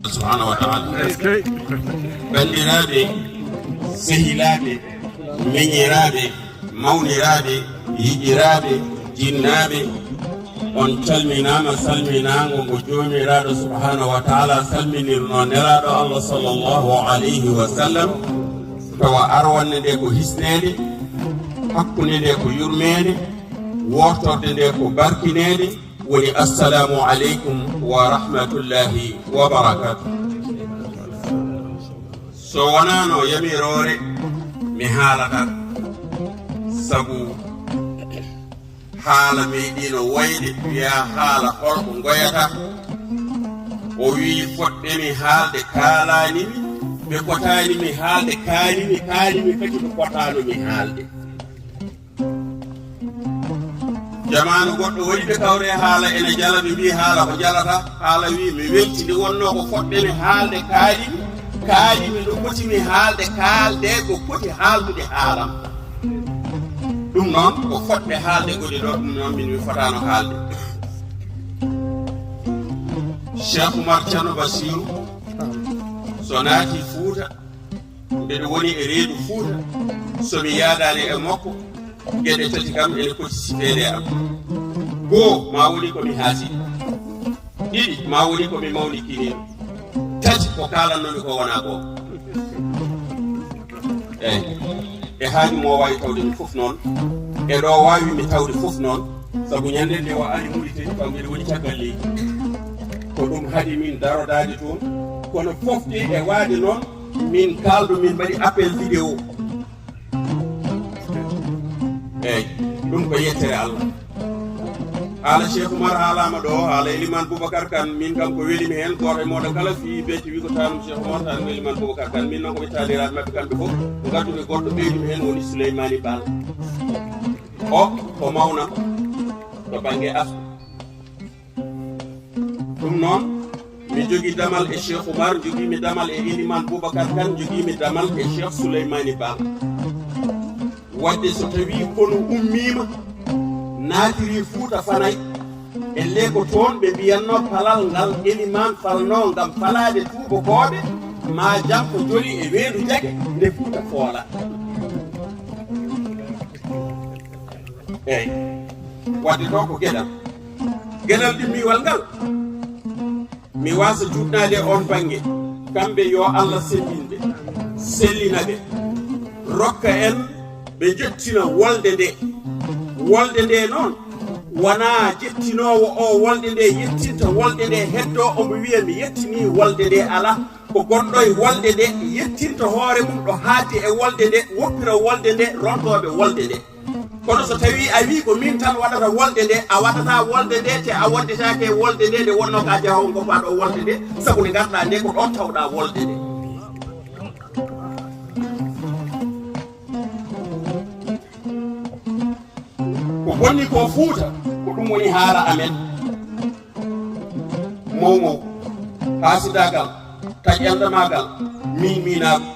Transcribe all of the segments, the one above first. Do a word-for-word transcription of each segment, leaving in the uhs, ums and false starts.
Subhanahu wa ta'ala. Banndiraaɓe, sehilaaɓe, miñiraaɓe, mawniraaɓe, yiɗiraaɓe, jinnaaɓe, on calminaama salminaango ngo Joomiraaɗo Subhanahu wa ta'ala salminirno Nelaaɗo Allah sallallahu alayhi wa sallam, tawa arwannde nde ko hisneede, hakkunde nde ko yurmeende, woortorde nde ko barkineede, woni assalaamu aleykum wa rahmatullahi wa barakaatu. So wonaano yamiroore, mi haalata, sabu haala meeɗiino woyde, wiya haala holko ngoyata. O wiyi, "Fotɓe mi haalde kaalaani mi, ɓe potaani mi haalde kaani mi, kaani mi kadi ɓe potaano mi haalde." Jamaanu goɗɗo woni ɓe kawre haala ene jala, ɓe mbii haala ko jalata. Haala wii, "Mi welti, nde wonnoo ko fotɓe mi haalde kaali mi, kaali mi no poti mi haalde, kaalde ko poti haaldude haalam." Ɗum noon ko fotɓe haalde goni ɗo, ɗum noon min mi fotaano haalde. Cheikh Oumar Thierno Bassirou, so naati Fuuta, mbeɗa woni e reedu Fuuta, so mi yaadaani e makko, geɗe tati kam ene poti sifeede am. Goo, ma woni ko mi haasii. Ɗiɗi, ma woni ko mi mawnikiniino. Tati, ko kaalannomi ko wonaa ko. Eyi, e haaju mo waawi tawde mi fof noon, e ɗo waawi mi tawde fof noon, sabu ñande nde o ari Mauritanie, kam mbiɗa woni caggal leydi. Ko ɗum haɗi min darodaade toon, kono fofde e waade noon, min kaaldo, min mbaɗi appel vidéo. Eyi, ɗum ko yettere Allah. Haala Cheikh Oumar haalaama ɗo, haala Elimane Boubacar Kane, min kam ko weli mi heen, gooto e mooɗon kala fii becce wi ko taanum Cheikh Oumar, taanum Elimane Boubacar Kane, min noon ko mi taaniraaɓe maɓɓe kamɓe fof, ko ngadduɓe goɗɗo ɓeydi mi heen woni Souleymani Baal. O ko mawnam to bannge asku. Ɗum noon, mi jogii damal e Cheikh Oumar, jogiimi damal e Elimane Boubacar Kane, jogiimi damal e Cheikh Souleymani Baal. Wadde so tawii konu ummiima, naatirii Fuuta Fanay, ellee ko toon ɓe mbiyatnoo palal ngal Elimane falnoo ngam falaade tuubakooɓe, maa jam ko joli e weendu jage nde Fuuta foola. Eyi, wadde ɗo ko geɗal. Geɗal ɗimmiiwal ngal, mi waasa juutnaade e oon bannge. Kamɓe yo Allah sellin ɓe, sellina ɓe, rokka en ɓe njettina wolde nde. Wolde nde noon, wonaa jettinoowo o wolde nde yettinta wolde nde, heddoo omo wiya, "Mi yettinii wolde nde." Alaa, ko gonɗo e wolde nde yettinta hoore mum ɗo haaddi e wolde nde, woppira wolde nde, rontooɓe wolde nde. Kono so tawii a wii ko miin tan waɗata wolde nde, a waɗataa wolde nde, te a woddetaake e wolde nde, nde wonnoo ka jahoowo ngoppaaɗo wolde nde, sabu nde ngarɗaa nde ko ɗoon tawɗaa wolde nde. Ko bonni ko Fuuta, ko ɗum woni haala amen. Mawmaw, haasidaagal, taƴ-enɗamaagal, miin-miinaagu.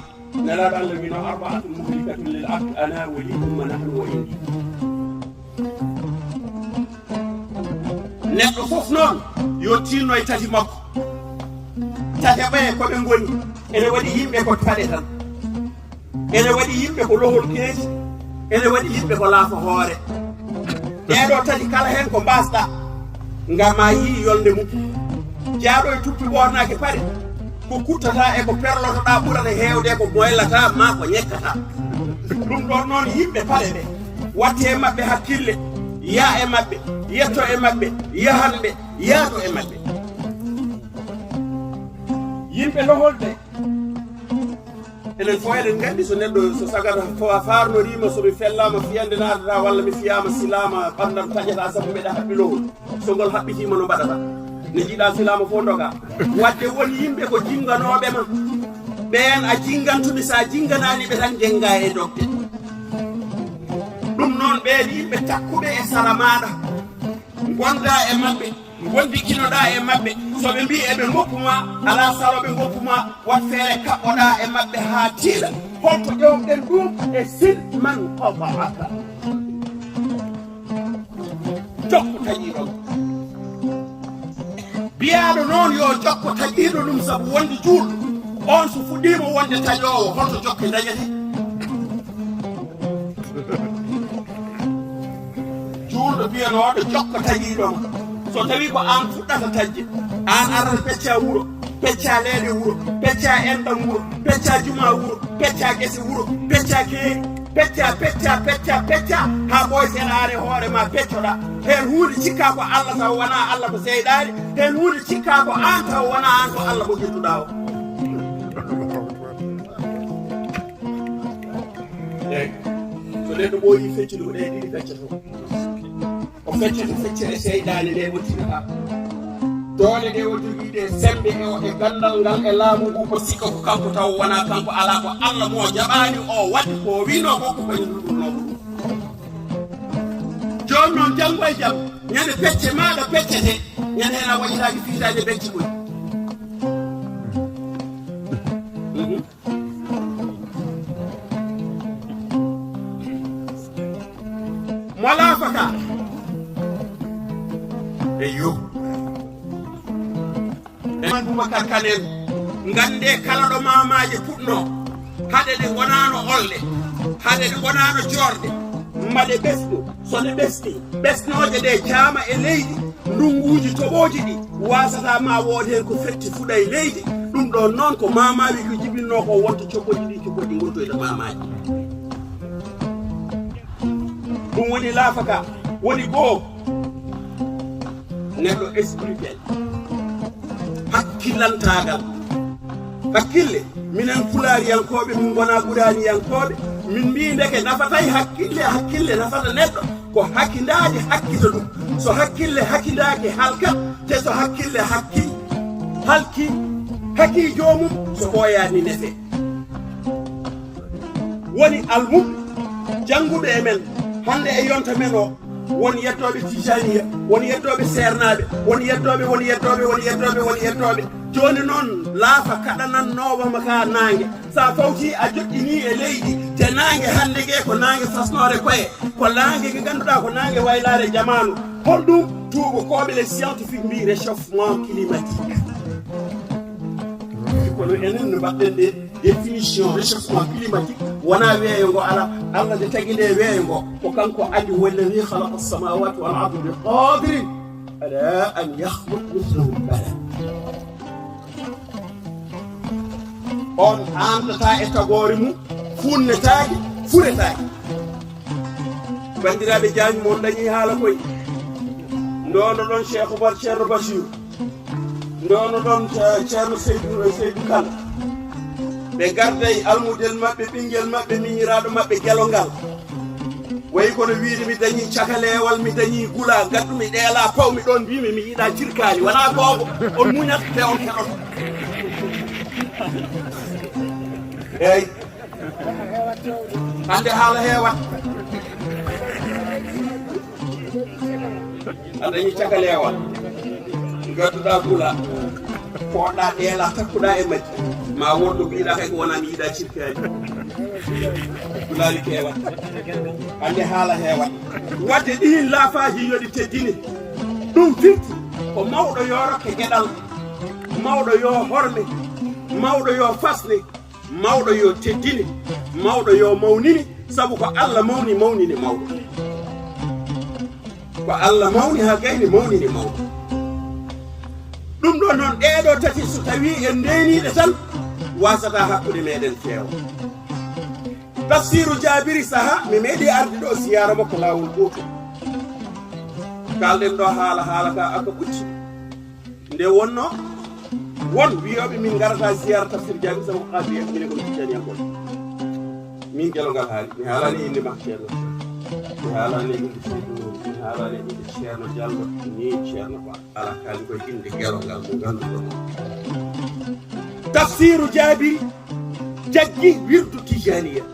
Nelaaɗo Allah wino, "Arba'atun muhlikatun lil abdi, ana wa li thumma nahnu wa indi." Neɗɗo fof noon yo tinno e tati makko. Tate ɓe ko ɓe ngoni, ene waɗi yimɓe ko paɗe tan. Ene waɗi yimɓe ko lohol keeci, ene waɗi yimɓe ko laafa hoore. Ɓeeɗo tati kala heen ko mbaasɗa, ngam a yii yolnde mum. Jeyaaɗo e tuppi ɓoornaaki paɗe, ko kuttataa e ko perlotoɗaa ɓurata heewde ko moylataa maa ko ñekkataa. Ɗum ɗoon noon yimɓe paɗe ɓe, watte e maɓɓe hakkille, yaa e maɓɓe, yetto e maɓɓe, yahan ɓe, yaado e maɓɓe. Yimɓe lohol ɓe, enen fof eɗen nganndi so neɗɗo, so sagata fo-, faarnoriima, so mi fellaama fiyande naatata walla mi fiyaama silaama, ɓanndam taƴata sabu mbeɗa haɓɓi lowol. So ngol haɓɓitiima no mbaɗata? Ne njiɗa silaama fof ndoga. Wadde won yimɓe ko jinnganooɓe ma. Ɓeen a jinngantumi, so a jinnganaani ɓe tan njennga e dogde. Ɗum noon ɓeen yimɓe takkuɓe e sara maaɗa, ngonda e maɓɓe. Wondinkinoɗaa e maɓɓe, so ɓe mbii eɓe ngoppu ma, alaa salo ɓe ngoppu ma, wat feere kaɓɓoɗaa e maɓɓe haa tiiɗa. Holto ƴeewɗen ɗum e sil man qata'aka. Jokku taƴiiɗo ma. Biyaaɗo noon yo jokko taƴiiɗo ɗum, sabu wonde juulɗo, oon so fuɗɗiima wonde taƴoowo, holto jokke dañete? Juulɗo biyanooɗo jokko taƴiiɗo ma. So tawii ko aan fuɗɗata taƴde, aan arata peccaa wuro, peccaa leeɗe wuro, peccaa enɗam wuro, peccaa jumaa wuro, peccaa gese wuro, peccaa keeri, peccaa, peccaa, peccaa, peccaa, haa ɓooy seeɗa aan e hoore ma peccoɗaa. Heen huunde cikkaa ko Alla tawa wonaa Alla, ko seyɗaane. Heen huunde cikkaa ko aan tawa wonaa aan, ko Alla mo ngilluɗaa o. Eey. So neɗɗo ɓooyii feccude ko ɗe ɗiɗi feccata. O feccata feccere seyɗaane nde o tinata. Doole ɗe o jogii ɗe, semmbe e o e ganndal ngal e laamu ngu, o sikka ko kanko tawa wonaa kanko, alaa ko Alla mo jaɓaani o waɗi, ko o wiinoo ko, ko kañum luɗɗunoo ɗum. Jooni noon, janngo e jam, ñande pecce maaɗa peccete, ñande heen a waɗiraaki fiitaade becce koy. Mhm. Mo laafata. Eyyo. E man Boubacar Kane en, nganndee kala ɗo maamaaje puɗnoo, hade ɗe ngonaano olɗe, hade ɗe ngonaano joorɗe, mbaɗe ɓesngu, so ɗe ɓesnii, ɓesnooje ɗe caama e leydi, ndunnguuji toɓooji ɗi waasata ma wood heen ko fetti fuɗa e leydi, ɗum ɗoon noon ko maamaaji ko jibinnoo ko wonta cokkoji ɗi, cokkoji ngontoyta maamaaji. Ɗum woni laafaka, woni goo neɗɗo spirituel, hakkilantaagal. Hakkille, minen Pulaariyankooɓe, min ngonaa Quraaniyankooɓe, min mbii ndeke nafatay hakkille, hakkille nafata neɗɗo, ko hakindaade hakkita ɗum. So hakkille hakindaaki halkat, te so hakkille hakki, halki, hakii joomum, so ɓooyaani nefee. Woni almuɓɓe, jannguɓe e men, hannde e yonta men o, won yettooɓe Tijaniya, won yettooɓe Seernaaɓe, won yettooɓe, won yettooɓe, won yettooɓe, won yettooɓe. Jooni noon, laafa kaɗanannoowa ma ka naange. So a fawtii, a joɗɗinii e leydi, te naange hannde nge ko naange fasnoore koye, ko naange nge ngannduɗaa ko naange waylaare jamaanu. Holɗum tuubakooɓe, les scientifiques mbii réchauffement climatique. Kono enen no mbaɗɗen nde définition réchauffement climatique, wonaa weeyo ngo alaa. Alla nde tagi nde weeyo ngo, ko kanko addi, هو الذي خلق السماوات والأرض بقادر على أن يخلق مثلهم. Bala. On aantata e tagoore mum, funnetaake, furetaake. Banndiraaɓe, Jaañ, mon dañii haala koy. Ndoono ɗon Cheikh Oumar, Ceerno Bachir. Ndoono ɗon, eh, Ceerno Seydou, eh, Seydou Kane. Ɓe ngarda e almudel maɓɓe, ɓinngel maɓɓe, miñiraaɗo maɓɓe, gelo ngal. Wayi kono wiide mi dañii cakaleewal, mi dañii gula, ngaddu mi ɗeela, paw mi ɗoon, mbiimi mi yiɗaa cirkaali. Wonaa googo, on muñat te on keɗoto. Eey. Hannde haala heewat. A dañi cakaleewal. Ngadduɗaa gula. Poɗɗaa ɗeela, takkuɗaa e majji. Ma won ɗo mbiɗaa kay ko wonaa mi yiɗaa cirkaali. Gulaali keewat. Hannde haala heewat. Wadde ɗiin laafaaji yo ɗi teddine. Ɗum firti ko mawɗo yo rokke geɗal. Mawɗo yo horme. Mawɗo yo fasne. Mawɗo yo teddine, mawɗo yo mawnine, sabu ko Alla mawni, mawnini mawɗo. Ko Alla mawni haa gayni, mawnini mawɗo. Ɗum ɗo noon, ɗee ɗo tati so tawii en ndeenii ɗe tan, waasata hakkunde meeɗen feewa. Tafsiiru Jaabiri saha, mi meeɗii arde ɗo ziyaara makko laawol gootol. Kaalɗen ɗo haala, haala ka aka ɓutti. Nde wonno won wiyooɓe min ngarata ziyara tafsir Jaabi sabu ko qaadiriya, minen ko tijaniyankooɓe. Min gelo ngal haali, mi haalani innde ma Ceerno. Mi haalani innde Seydou, mi haalani innde Ceerno Diallo, ni Ceerno Ba. Ala kaali koye innde gelo ngal mo ngannduɗon. Tafsiru Jaabi jaggi wirdu tijaniya.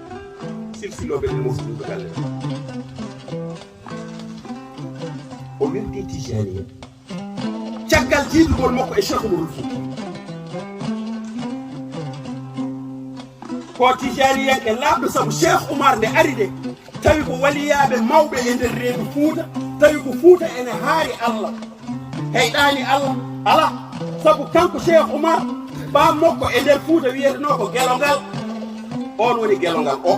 Silsilooɓe ɗe moftude galle. O wirdi tijaniya. Caggal jiidugol makko e Cheikh Umarul Fuuti. Ko tijaniyanke laaɓɗo, sabu Cheikh Oumar nde ari nde, tawi ko waliyaaɓe mawɓe e nder reedu Fuuta, tawi ko Fuuta ene haari Alla. Heyɗaani Alla, Alaa, sabu kanko Cheikh Oumar, baam makko e nder Fuuta wiyetenoo ko Gelongal, oon woni Gelongal o.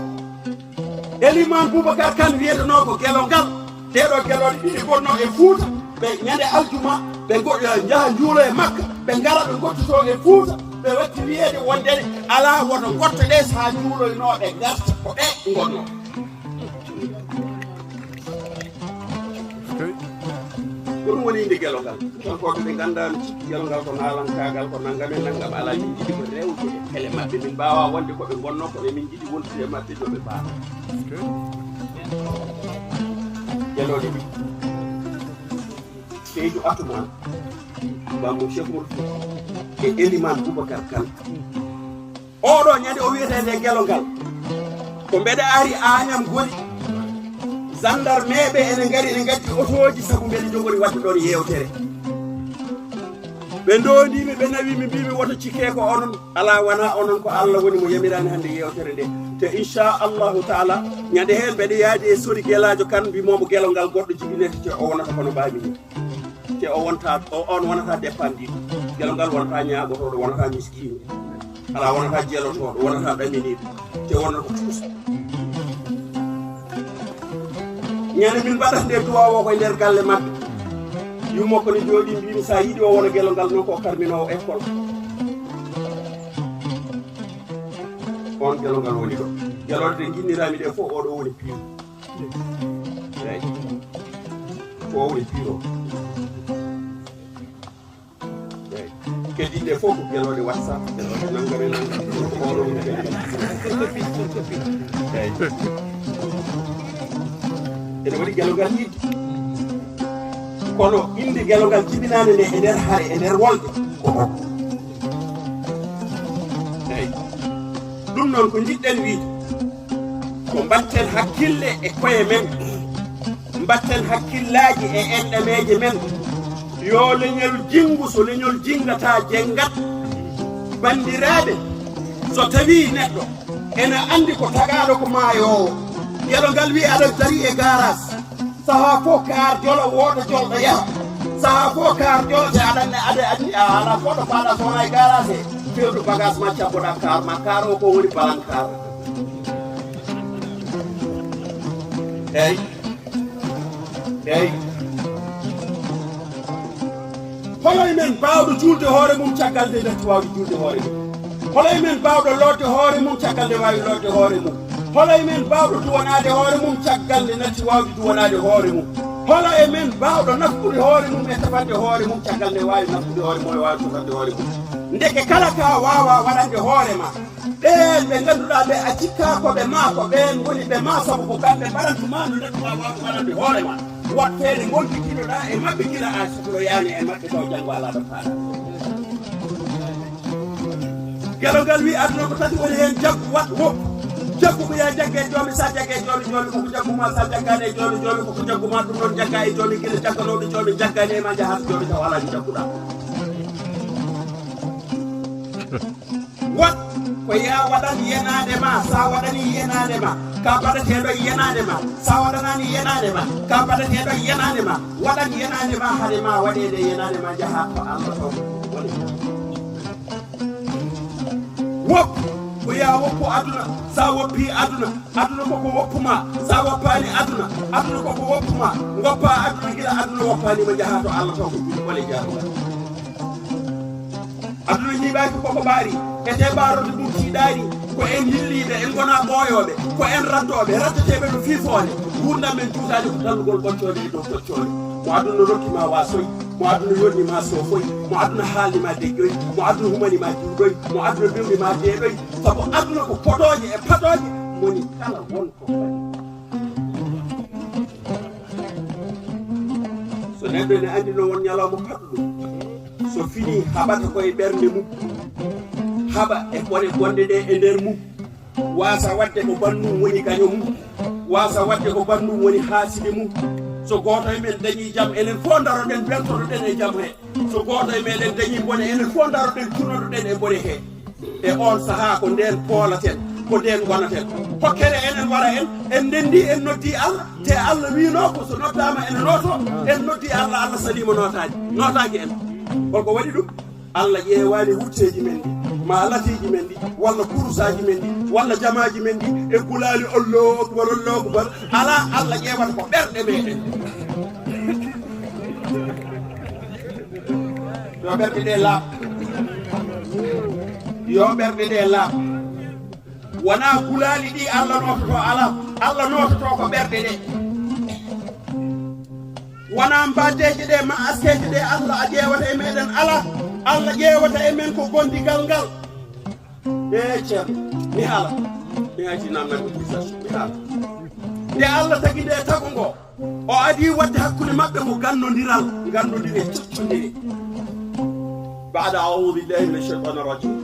Elimaan Boubacar Kane wiyetenoo ko Gelongal. Ɗee ɗoo gelooɗe ɗiɗi ngonnoo e Fuuta, ɓe ñande aljuma, ɓe ngo-, eh, njaha njuulo e Makka, ɓe ngara ɓe ngottotoo e Fuuta, ɓe watti wiyeede wonde ne alaa woto ngotto ɗe, so haa njuuloynoo ɓe ngarta, ko ɓe ngonnoo. Ko ɗum woni innde Gelongal. Kankooɓe ɓe nganndaa no cikki Gelongal ko naalankaagal, ko nanngam e nanngam alaa, min njiɗi ko rewde e pele maɓɓe. Min mbaawaa wonde ko ɓe ngonnoo, kono min njiɗi wondude e maɓɓe, yo ɓe mbaaw. Gelooɗe ɗi. Seydou Atoumane, Bambo Cheikh Oumar Fouti, e Eliman Boubacar Kane. Oɗo ñande o wiyetee nde Gelongal, ko mbeɗa ari Agnam Goli, gendarmeɓe ene ngari, ene ngaddi otooji sabu mbeɗa jogori waɗde ɗon yeewtere. Ɓe ndoondii mi, ɓe nawii mi, mbii mi woto cikke ko onon. Alaa, wonaa onon, ko Allah woni mo yamirani hannde yeewtere nde. Te inchallahu taala, ñande heen mbeɗa yaadi e Sori Gelaajo Kan, mbimoomo Gelongal goɗɗo jibinete, te o wonata kono mbaami ni. Te o wonta, o, on wonata dépendant. Gelongal wonata ñaaɓotooɗo, wonata miskiino. Alaa, wonata jelotooɗo, wonata ɗaminiiɗo. Te wonata ko tuus. Ñande min mbaɗata nde duwaaw o ko e nder galle maɓɓe. Yumma ko ne jooɗii, mbiimi, so a yiɗi o wona Gelongal noon, ko karminoowo école. On Gelongal woni ɗo. Gelooɗe ɗe nginniraami ɗe fof, oɗo woni piiw. Eeyi. Ko o woni piiw o. Eeyi. Keddiiɗe fof ko gelooɗe WhatsApp, gelooɗe nanngam e nanngam. Ko oɗo woni Gelongal. Eeyi. Ene waɗi Gelongal yiɗde. Kono innde Gelongal jibinaande nde e nder hare, e nder wolde, ko o. Eeyi. Ɗum noon ko njiɗɗen wiide, ko mbatten hakkille e koye men, mbatten hakkillaaji e enɗameeje men. Yo leñol jinngu, so leñol jinngataa jenngat. Banndiraaɓe, so tawii neɗɗo ena anndi ko tagaaɗo ko maayoowo, Gelongal wii aɗa darii e gaaraas. Sahaa fof kaar jola, wooda jolɗo yaha. Sahaa fof kaar jola, te aɗa anndi, aɗa anndi, a alaa fof ɗo faaɗaa so wonaa e gaaraas he. Fewndo bagaas ma, cabboɗaa kaar ma, kaar o ko woni balankaar. Eeyi. Eeyi. Holo e men baawɗo juulde hoore mum caggal nde natti waawde juulde hoore mum? Holo e men baawɗo lootde hoore mum caggal nde waawi lootde hoore mum? Holo e men baawɗo duwanaade hoore mum caggal nde natti waawde duwanaade hoore mum? Holo e men baawɗo nafqude hoore mum e tafande hoore mum caggal nde waawi nafqude hoore mum e waawi tafande hoore mum? Ndeke kala ka waawaa waɗande hoore ma, ɓeen ɓe ngannduɗaa ɓe a cikkaa ko ɓe maa, ko ɓeen ngoni ɓe maa, sabu ko kamɓe mbaɗantu maa no neɗɗo maa waawde waɗande hoore ma. Waɗ feere ngonkitinoɗaa e maɓɓe gila a sukloyaani e maɓɓe taw janngo alaa ɗo faaɗa. Gelongal wii aduna ko tati woni heen, jaggu, waɗ, woppu. Jaggu ko yaa jagge e joomi, so a jagge e joomi, joomi koko jaggu ma, so a jaggaani e joomi, joomi koko jaggu ma, ɗum noon jagga e joomi, gila jagganooɗo joomi jaggaani e ma, njahaa to joomi taw alaa ko jagguɗaa. Waɗ ko yaa waɗan yenaande ma, so a waɗanii yenaande ma, ka baɗateeɗo yenaande ma, so a waɗanaani yenaande ma, ka baɗateeɗo yenaande ma, waɗan yenaande ma, hade ma waɗeede yenaande ma, njahaa to Allah taw woni. Woppu ko yaa woppu aduna, so a woppii aduna, aduna koko woppu ma, so a woppaani aduna, aduna koko woppu ma, ngoppaa aduna gila aduna woppaani ma, njahaa to Allah taw ko juuɗe ɓole jaaruɗaa. Aduna ñiiɓaaki koko ɓaari, etee ɓaarorde mum tiiɗaani, ko en hilliiɓe, en ngonaa ɓooyooɓe, ko en raddooɓe, raddeteeɓe no fii foonde. Nguurndam men juutaani ko dallugol ɓoccoonde e dow ɓoccoonde. Mo aduna rokki ma waasoy, mo aduna yonni ma soofoy, mo aduna haalni ma deƴƴoy, mo aduna humani ma diwɗoy, mo aduna bewni ma deeɗoy. Sabu aduna ko podooje e padooje, moni kala won ko fayi. So neɗɗo ene anndi no won ñalawma paɗɗo ɗum, so finii haɓata ko e ɓernde mum, haɓa e bone bonɗe ɗe e nder mum, waasa waɗde ko banndum woni gaño mum, waasa waɗde ko banndum woni haaside mum. So gooto e men dañii jam, enen fof ndaroɗen, mbeltoɗoɗen e jam he. So gooto e meɗen dañii bone, enen fof ndaroɗen, cunnoɗoɗen e bone he. E oon sahaa ko ndeen poolaten, ko ndeen ngonaten. Hokkere enen wara en, en ndenndii, en noddii Allah, te Allah wiinoo ko so noddaama ene nootoo, en noddii Allah, Allah saliima nootaaji, nootaaki en. Holko waɗi ɗum? Allah ƴeewaani wutteeji men ɗi, ma latiiji men ɗi, walla kurusaaji men ɗi, walla jamaaji men ɗi, e gulaali Allahu akbar, Allahu akbar. Alaa, Allah ƴeewata ko ɓerɗe meɗen. Yo ɓerɗe ɗe laaɓ. Yo ɓerɗe ɗe laaɓ. Wonaa gulaali ɗi Allah noototoo, alaa. Allah noototoo ko ɓerɗe ɗe. Wonaa mbaaddeeje ɗe ma askeeje ɗe Allah a ƴeewata e meɗen, alaa. Allah ƴeewata e men ko gondigal ngal. E ceerno, mi haala. Mi hayti namnande ko mi haala. Nde Allah tagi nde tago ngo, o adii waɗde hakkunde maɓɓe ko gannodiral, ganndondire, coccondire. بعد أعوذ بالله من الشيطان الرجيم.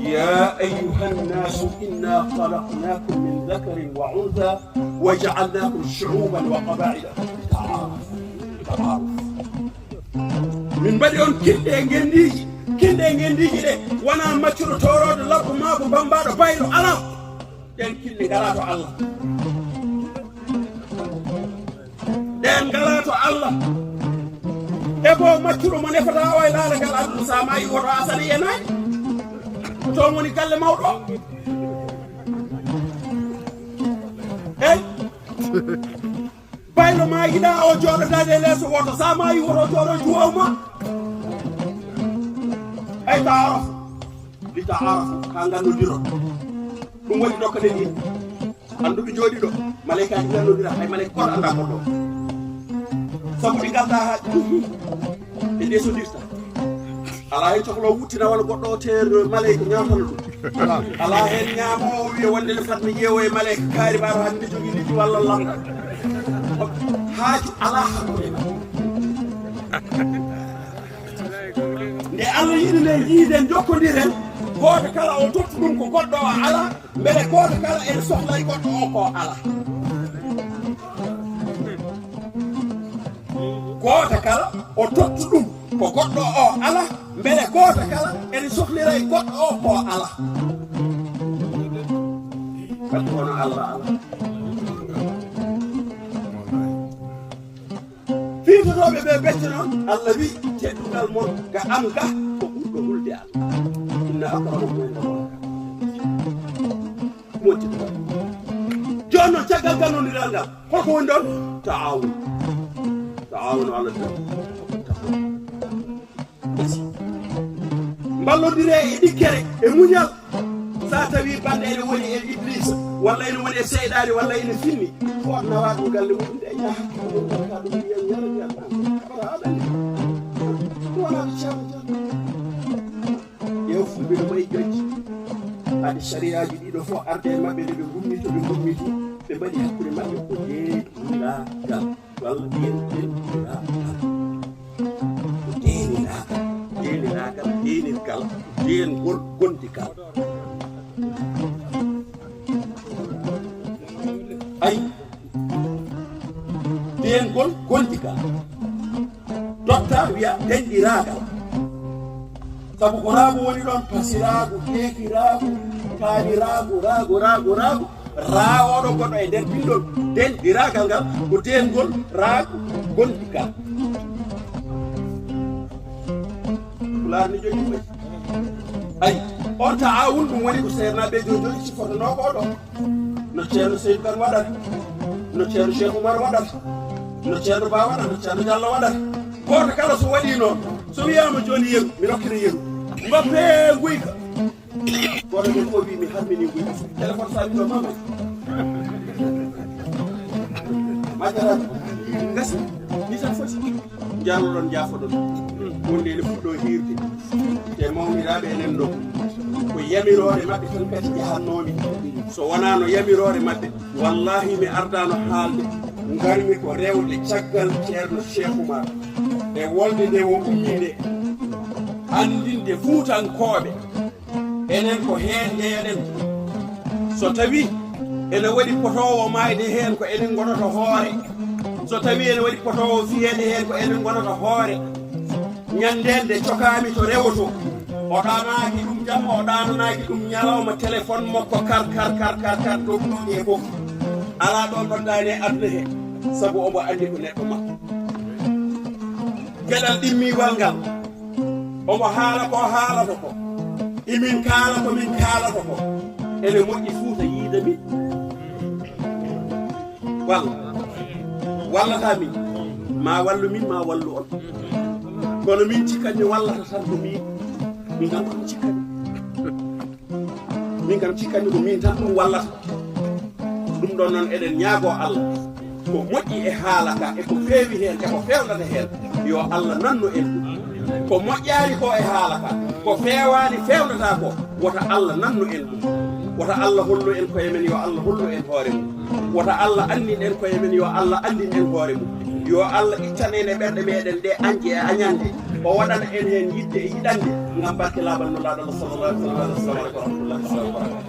يا أيها الناس إنا خلقناكم من ذكر وأنثى وجعلناكم شعوبا وقبائل لتعارفوا. تعارفوا. Min mbaɗi on kinɗe e ngenndiiji, kinɗe e ngenndiiji ɗe wonaa maccuɗo toorooɗo labbo maa ko bammbaaɗo baylo, alaa. Ɗen kinɗe ngalaa to Allah. Ɗen ngalaa to Allah. E bo maccuɗo mo nefata o e laalagal aduna, sa maayi woto asani e nayi. Ko toon woni galle mawɗo o. Eyi. Baylo ma yiɗa o jooɗodaade e leeso woto, sa maayi woto jooɗo duwaw ma. Ay taaraf. Li taaraf, haa nganndodiroo. Ɗum waɗi dokkaɗen yimɓe. Annduɓe jooɗi ɗo, malaykaaji nganndodirta, hay malayka gooto anndaa goɗɗo o. Sabu ɗi ngaldaa haa ɗi ɗum, ɓe ndesodirta. Alaa heen cohlo wuttina wano goɗɗo o teer malayka ñaawtana ɗum. Alaa heen ñaamoowo wiya wonde ne fat mi ƴeewo e malayka kaari mbaɗo hannde jogii liɗɗi walla lamɗo. Haaju alaa hakkunde. Nde Allah yiɗi nde yiiden jokkondiren, gooto kala o totta ɗum ko goɗɗo o alaa, mbele gooto kala ene sohlay goɗɗo o ko alaa. Gooto kala o totta ɗum ko goɗɗo o alaa, mbele gooto kala ene sohliray goɗɗo o ko alaa. Wadde kono Allah alaa. Fiirtotooɓe ɓe becce noon, Allah wi, teddungal mon ga am ga ko ɓurɗo hulde Allah. Inna akramakum inda Allah. Ɗum woni teddungal. Jooni noon, caggal gannondiral ngal, holko woni ɗon? Taawun. Taawunu alal birri. Mballondire e ɗikkere, e muñal. Sa tawi banɗe ene woni e Iblisa, walla ene woni e seyɗaani, walla ene finni, fo nawa ɗum galle mum, nde yaa hakkille mum, ngarta ɗum, wiya, yara, yara, wala aɗa anndi. Ɗum wona ko ceerno Diallo. Ƴeew, Fulɓe no mbayi ƴoƴƴi. Hade sariyaaji ɗiɗo fof arde e maɓɓe, nde ɓe ngummi to ɓe ngummi to, ɓe mbaɗi hakkunde maɓɓe ko deeniraagal. Walla deen-, deeniraagal. Ko deeniraagal. Deeniraagal, deenirgal, deengol, gondigal. Ayi. Deengol, gondigal. Dotta wiya denɗiraagal. Sabu ko raago woni ɗon, pasiraago, keekiraago, kaaliraago, raago, raago, raago. Raa oɗo goɗɗo e nder bindol, denɗiraagal ngal ko deengol, raago, gondigal. Pulaar ni jogii koy. Ayi, on taawun ɗum woni ko seernaaɓe jooni jooni sifotonoo ko ɗo. No Ceerno Seydou Kane waɗata, no Ceerno Cheikh Oumar waɗata, no Ceerno Ba waɗata, no Ceerno Diallo waɗata. Gooto kala so waɗii noon, so wiyaama jooni yeru, mi rokkira yeru. Mbappee nguyka. Gooto ɓe fof mbii mi harmini nguyka. Téléphone sami ɗo mama. Majjaraani. Gasi. Ni tan foti. Njaroɗon, njaafoɗon. Wonde ene fuɗɗo hiirde. Te mawniraaɓe enen ɗo. Ko yamiroore maɓɓe tan kadi njahannoomi. So wonaa no yamiroore maɓɓe, wallaahi mi ardaano haalde. Ngarmi ko rewde caggal Ceerno Cheikh Oumar. E wolde nde o ummii nde. Anndinde Fuutankooɓe. Enen ko heen njeyaɗen. So tawi ene waɗi potoowo maayde heen, ko enen ngonata hoore. So tawi ene waɗi potoowo fiyeede heen, ko enen ngonata hoore. Ñande nde cokaami to rewoto, o ɗaanaaki ɗum jamma, o ɗaananaaki ɗum ñalawma, téléphone makko kar, kar, kar, kar, kar, ɗo ɗum e fof. Alaa ɗo noddaani e aduna he, sabu omo anndi ko neɗɗo makko. Geɗal ɗimmiiwal ngal. Omo haala ko haalata ko, emin kaala ko min kaalata ko. Ene moƴƴi Fuuta yiida min. Walla wallata min, ma wallu min, ma wallu on. Kono min cikkanmi wallata tan ko min. Min kam ko min cikkanmi. Min kam cikkanmi ko min tan ɗum wallata. Ɗum ɗon noon eɗen ñaagoo Allah ko moƴƴi e haala ka, e ko feewi heen, e ko feewndata heen, yo Allah nannu en ɗum. Ko moƴƴaani ko e haala ka, ko feewaani feewndata ko, wota Allah nannu en ɗum. Wota Allah hollu en koye men, yo Allah hollu en hoore mum. Wota Allah anndin en koye men, yo Allah anndin en hoore mum. Yo Allah ittan en e ɓerɗe meɗen ɗe añde e añande, o waɗana en heen yiɗde e yiɗande, ngam barke laaɓal no laaɗo Allah sallallahu alaihi wasallam. Assalamu alaikum wa rahmatullahi wa barakatuh.